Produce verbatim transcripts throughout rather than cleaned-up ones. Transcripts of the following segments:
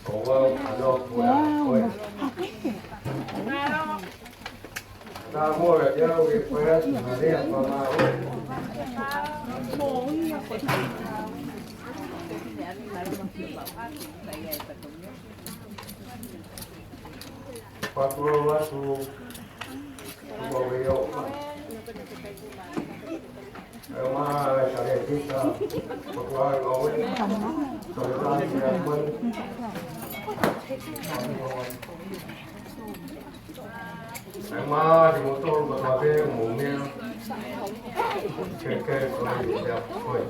Ko au, ʻa Nō, ko au, ko e. Ka mole ke au ke fai atu ha lea fakamālō. Fakatulou atu Ua veo. ʻE ma e kare tita. Ko ai ʻo e. Ko e kare tita. ʻE ma te mo tolu ma tape mo mea. Ke ke ko ai ia ko ai.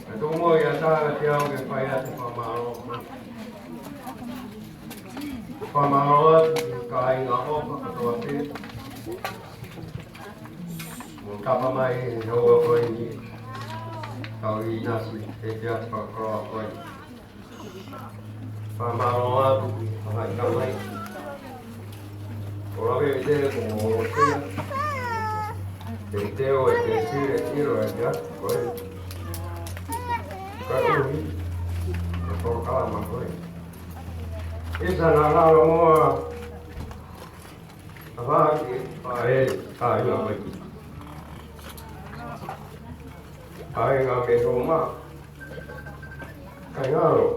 ʻE tō mo ia tā ke au ke fai atu fakamālō. Fakamālō atu ki he kāinga ʻofa katoa pē. Mo tapa mai he houa ko eni. Kau ʻinasi he te atu fakakoloa ko eni. Fakamālō atu ki he faʻahinga mai. Ko lave ʻi te ko mo ʻo sia. Te te o e te sire siro e te atu ko eni. Ka ui. Ka tō kalama ko eni. ʻIsa na lalo moa. ʻA Haʻake, ʻa e, ʻa e, ʻa e. ʻA e ngā me Roma. Ka ngalo,